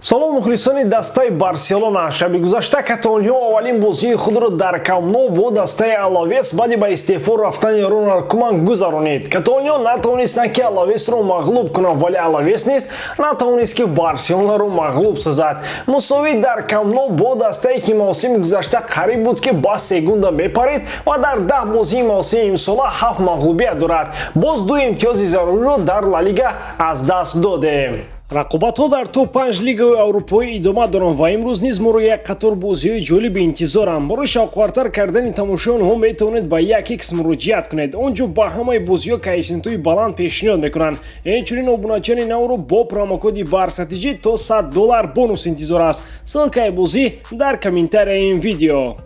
Салом, мухлисони дастаи Барселона. Шаби гузашта каталониҳо аввалин бозии худро дар Камп Ноу бо дастаи Алавес баъди ба истеъфо рафтани Роналд Куман гузаронид. Каталониҳо натавонистанд, ки Алавесро мағлуб кунанд, вале Алавес низ натавонист, ки Барселонаро мағлуб созад. Мусовӣ дар Камп Ноу бо дастае, ки мавсими гузашта қариб буд, ки ба Сегунда мепарид ва дар 10 бозии мавсими имсола ҳафт мағлубият дорад. Боз ду имтиёзи заруриро дар Ла Лига аз даст додем. Рақобатҳо дар топ 5 лигаи аврупоӣ идома доранд ва имрӯз низ моро як қатор бозиҳои ҷолиби интизоранд. Барои шавқовартар кардани тамошои онҳо метавонед ба 1x муроҷиат кунед. Он ҷо ба ҳамаи бозиҳо коэффисиентҳои баланд пешниҳод мекунанд. Инчунин обуначиёни навро бо промокоди БАРСАТИЖ то 100 доллар бонус интизор аст. Ссылкаи бозӣ дар комментарияи ин видео.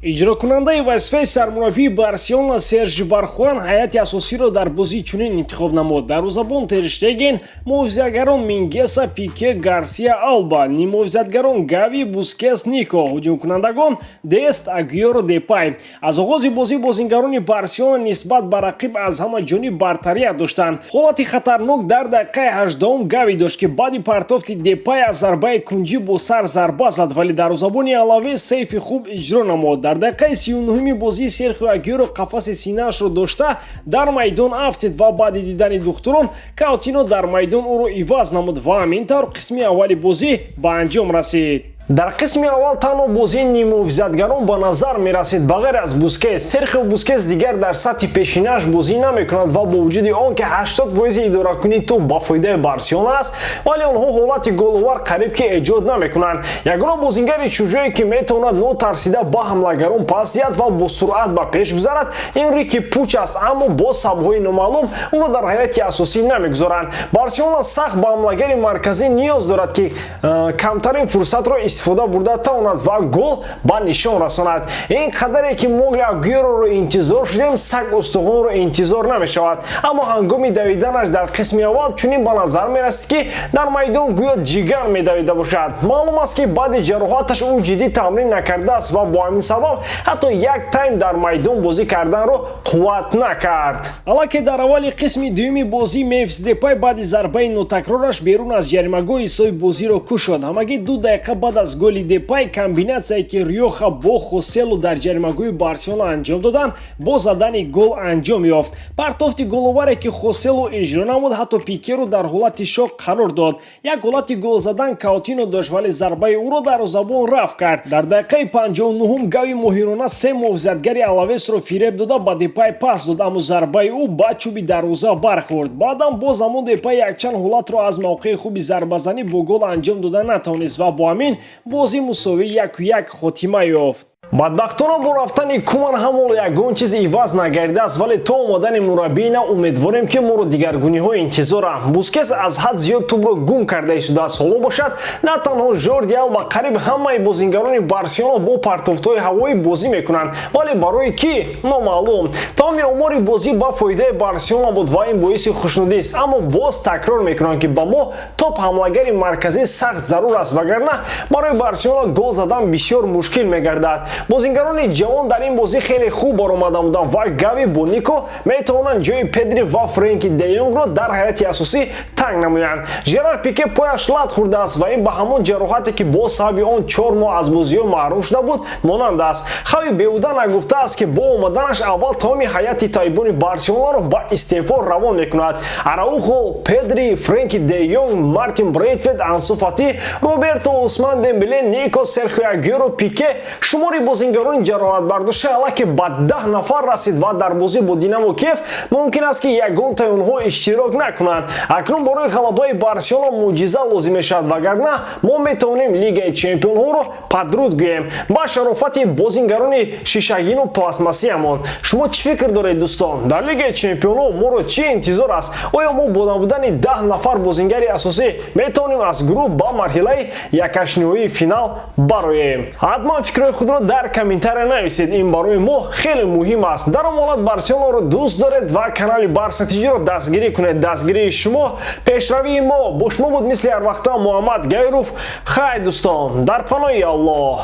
Иҷрокунандаи вазифаи сармураббии Барселона Сержи Бархуан ҳайати асосиро дар бозӣ чунин интихоб намуд: дарвозабон Тер Штеген, муҳофизатгарон Мингеса, Пике, Гарсия, Алба, ниммуҳофизатгарон Гави, Бускес, Нико, ҳуҷумкунандагон Дест, Агюэро, Депай. Аз оғози бозӣ бозингарони Барселона нисбат ба рақиб аз ҳама ҷониб бартарият доштанд. Ҳолати хатарнок дар дақиқаи 18-ум Гави дошт, ки баъди партофти Депай аз зарбаи кунҷӣ бо сар зарба зад, вале дарвозабони Алавес сейфи хуб иҷро намуд. Дар дақиқаи 39-уми бозӣ Серхио Агюэро қафаси синаашро дошта дар майдон афтид ва баъди дидани духтурон Каутино дар майдон ӯро иваз намуд ва ҳамин тавр қисми аввали бозӣ ба анҷом расид. Дар қисми аввал танҳо бозии ниммуҳофизатгарон ба назар мерасид, ба ғайр аз Бускес. Серхио Бускес дигар дар сатҳи пешинааш бозӣ намекунад ва бо вуҷуди он ки 80 фоизи идоракунии тӯб ба фоидаи Барселона аст, вале онҳо ҳолати головар қариб ки эҷод намекунанд. Ягона бозингари шуҷое, ки метавонад нотарсида ба ҳамлагарон пас диҳад ва бо суръат ба пеш гузарад, ин Рики Пуч аст, аммо бо сабабҳои номаълум ӯро дар ҳайати асосӣ намегузоранд. Барселона сахт ба ҳамлагари марказӣ ниёз дорад, ки камтарин фурсатро истифода бурда тавонад ва гол ба нишон расонад. Ин қадаре ки мо Агюэроро интизор шудем, саг устухонро интизор намешавад, аммо ҳангоми давиданаш дар қисми аввал чунин ба назар мерасид, ки дар майдон гӯё ҷигар медавида бошад. Маълум аст, ки баъди ҷароҳаташ ӯ ҷиддӣ тамрин накардааст ва бо ҳамин сабаб ҳатто як тайм дар майдон бозӣ карданро қувват накард. Аллакай дар аввали қисми дуюми бозӣ Мемфис Депай баъди зарбаи нотакрораш берун аз ҷаримагоҳ ҳисоби бозиро кушод. Ҳамагӣ 2 дақиқа баъд аз голи Депай комбинатсияе, ки Риоха бо Хоселу дар ҷаримагоҳи Барселона анҷом доданд, бо задани гол анҷом ёфт. Партофти головаре, ки Хоселу иҷро намуд, ҳатто Пикеро дар ҳолати шок қарор дод. Як ҳолати гол задан Каутино дошт, вале зарбаи ӯро дарвозабон рафт кард. Дар дақиқаи 59-ум Гави моҳирона се муҳофизатгари Алавесро фиреб дода, ба Депай пас дод, аммо зарбаи ӯ ба чӯби дарвоза бархӯрд. Баъдан боз ҳамон Депай якчанд ҳолатро аз мавқеи хуби зарбазанӣ бо гол анҷом дода натавонист ва бо ҳамин бозӣ мусовӣ 1-1 хотима ёфт. Бадбахтона, бо рафтани Куман ҳамоло ягон чиз иваз нагардидааст, вале то омадани мураббии нав умедворем, ки моро дигаргуниҳо интизоранд. Бускес аз ҳад зиёд тӯбро гум карда истодааст. Ҳоло бошад, на танҳо Жорди Алба, қариб ҳамаи бозингарони Барселона бо партофтҳои ҳавоӣ бозӣ мекунанд, вале барои кӣ, номаълум. Тамоми омори бозӣ ба фоидаи Барселона буд ва ин боиси хушнудист, аммо боз такрор мекунам, ки ба мо топ ҳамлагари марказӣ сахт зарур аст, вагарна барои Барселона гол задан бисёр мушкил мегардад. Бозингарони ҷавон дар ин бозӣ хеле хуб баромада буданд ва Гави бо Нико метавонанд ҷои Педри ва Френки де Йонгро дар ҳайати асосӣ танг намоянд. Жерар Пике пояш лат хӯрдааст ва ин ба ҳамон ҷароҳате, ки бо сабаби он 4 моҳ аз бозиҳо маҳрум шуда буд, монанд аст. Хави беҳуда нагуфтааст, ки бо омаданаш аввал тамоми ҳайати табибони Барселонаро ба истеъфо равон мекунад. Араухо, Педри, Френки де Йонг, Мартин Брейтвет, Ансу Фати, Роберто, Усман Дембеле, Нико, Серхио Агюэро, Пике. Шумори бозингарони ҷароҳатбардошта аллакай ба 10 нафар расид ва дар бозӣ бо Динамо Киев мумкин аст, ки ягонтаи онҳо иштирок накунанд. Акнун барои ғалабаи Барселона мӯъҷиза лозим мешавад, вагарна мо метавонем Лигаи чемпионҳоро падруд гӯем ба шарофати бозингарони шишагину пластмассиямон. Шумо чӣ фикр доред, дӯстон? Дар Лигаи чемпионҳо моро чӣ интизор аст? Оё мо бо набудани 10 нафар бозингари асосӣ метавонем аз гурӯҳ ба марҳилаи якҳаштниҳоии финал бароем? Ҳатман фикрҳои худро дар комментария нависед, ин барои мо хеле муҳим аст. Дар он ҳолат Барселонаро дӯст доред ва канали Барса ТЖро дастгирӣ кунед. Дастгирии шумо пешравии мо. Бо шумо буд мисли ҳар вақта Муҳаммад Гайров. Хай, дӯстон, дар паноҳи Аллоҳ.